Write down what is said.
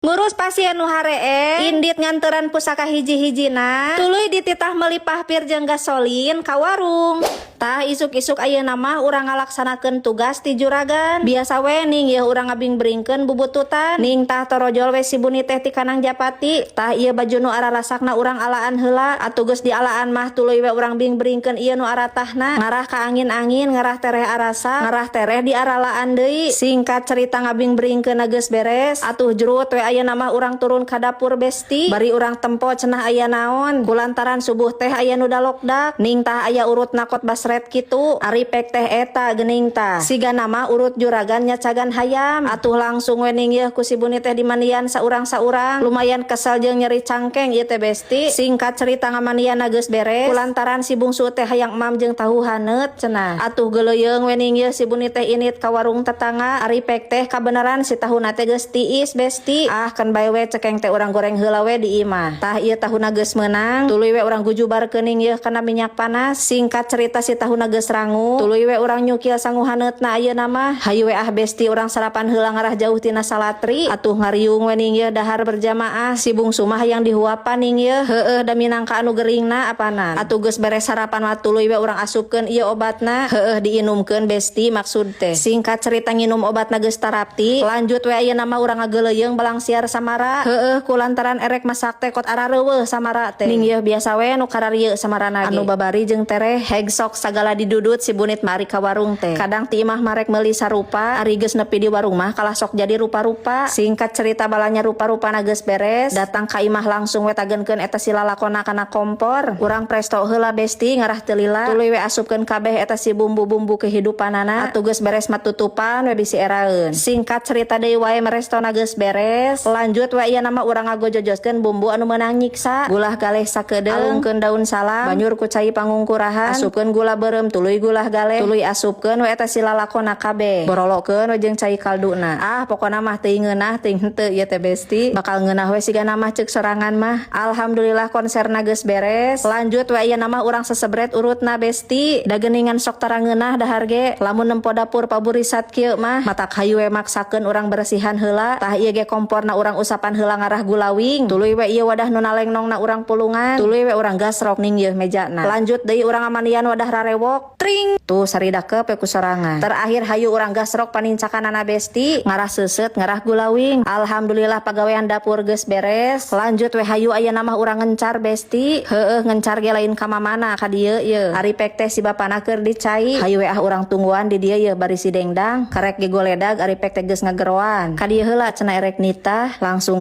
Ngurus pasien nu haree, indit nganteran pusaka hiji-hijina, tuluy dititah meuli pahpir jeung gasolin ka warung. Tah, isuk-isuk ayeuna mah urang ngalaksanakeun tugas ti juragan. Biasa we ning yeuh urang ngabingbringkeun bubututan. Ning tah, torojol we si buni teh ti Kanang Japati. Tah, ieu baju nu ararasakna urang alaan heula. Atuh geus dialaan mah tuluy we urang bingbringkeun ieu nu aratahna. Ngarah ka angin-angin, ngarah tereh arasa, ngarah tereh di aralaan deui. Singkat cerita, ngabingbringkeun geus beres. Atuh jrut we ayeuna mah urang turun ka dapur, besti. Bari urang tempo cenah aya naon. Kulantaran subuh teh aya nu dalokdak. Ning tah, aya urut nakot basret kitu. Ari pek teh eta geuning tah. Siga nama urut juragan nyacagan hayam. Atuh langsung we ning yeuh ku si buni teh dimandian saurang-saurang. Lumayan kesel jeung nyeri cangkeng ieu teh, besti. Singkat cerita, ngamandian geus beres. Kulantaran si bungsu teh hayang emam jeung tahu haneut cenah. Atuh geuleuyeung we ning yeuh si buni teh init ka warung tetangga. Ari pek teh kabeneran si tahuna teh geus tiis, besti. Ah, kan bae we cekeng teh, urang goreng heula we di imah. Tah, ieu tahuna geus meunang. Tuluy we urang gujubarkeun ning yeuh kana minyak panas. Singkat cerita, si tahuna geus rangu. Tuluy we urang nyukil sangu haneutna ayeuna mah. Hayu we ah, besti, urang sarapan heula ngarah jauh tina salatri. Atuh ngariung we ning yeuh dahar berjamaah. Si bungsu mah hayang dihuapan ning yeuh. Heueuh, da minangka anu geringna apanan. Atuh geus beres sarapan mah tuluy we urang asupkeun ieu obatna. Heueuh, diinumkeun, besti, maksud teh. Singkat cerita, nginum obatna geus tarapti. Lanjut we ayeuna mah urang ngageuleuyeung balangsiar samara. Heueuh, kulantaran erek masak teh kot arareuweuh samara teh. Ning yeuh biasa we nu kararieu samarana ge. Anu babari jeung tereh heg sok sagala didudut si bunit mari ka warung teh. Kadang ti imah marek meuli sarupa, ari geus nepi di warung mah kalah sok jadi rupa-rupa. Singkat cerita, balanya rupa-rupa geus beres, datang ka imah langsung we tagenkeun eta si lalakona kana kompor. Urang presto heula, besti, ngarah teu lila. Tuluy we asupkeun kabeh eta si bumbu-bumbu kehidupanana. Atuh geus beres mah tutupan we bisi eraeun. Singkat cerita deui wae merestona geus beres. Lanjut we ieu nama urang ngagojojoskeun bumbu anu meunang nyiksa. Gulah galeh sakedeung, alungkeun daun salam, banjur ku cai pangungkurahan, asupkeun gula beureum, tuluy gulah galeh, tuluy asupkeun we eta si lalakona kabeh. Borolokeun we jeung cai kalduna. Ah, pokona mah teuing ngeunah teuing henteu ieu teh, besti. Bakal ngeunah we sigana mah ceuk sorangan mah. Alhamdulillah, konserna geus beres. Lanjut we ieu nama urang sesebret urutna, besti. Da geuningan sok tara ngeunah dahar ge. Lamun nempo dapur paburisat kieu mah matak hayu we maksakeun urang beresihan heula. Tah, ieu ge komporna urang usapan heula ngarah gulawing. Tuluy we ieu wadah nu nalengnongna urang pulungan. Tuluy we urang gasrok ning yeuh mejana. Lanjut deui urang ngamandian wadah rarewok. Tring. Tuh saridakep we ku sorangan. Terakhir hayu urang gasrok panincakanana, besti, ngarah seuseut ngarah gulawing. Alhamdulillah, pagawean dapur geus beres. Lanjut we hayu ayeuna mah urang ngencar, besti. Heueuh, ngencar ge lain ka mamana, ka dieu ye. Ari pek teh si bapana keur dicai. Hayu we ah, urang tungguan di dieu ye bari si dengdang. Karek ge goledag, ari pek teh geus ngageroan. Ka dieu heula cenah erek nitah langsung.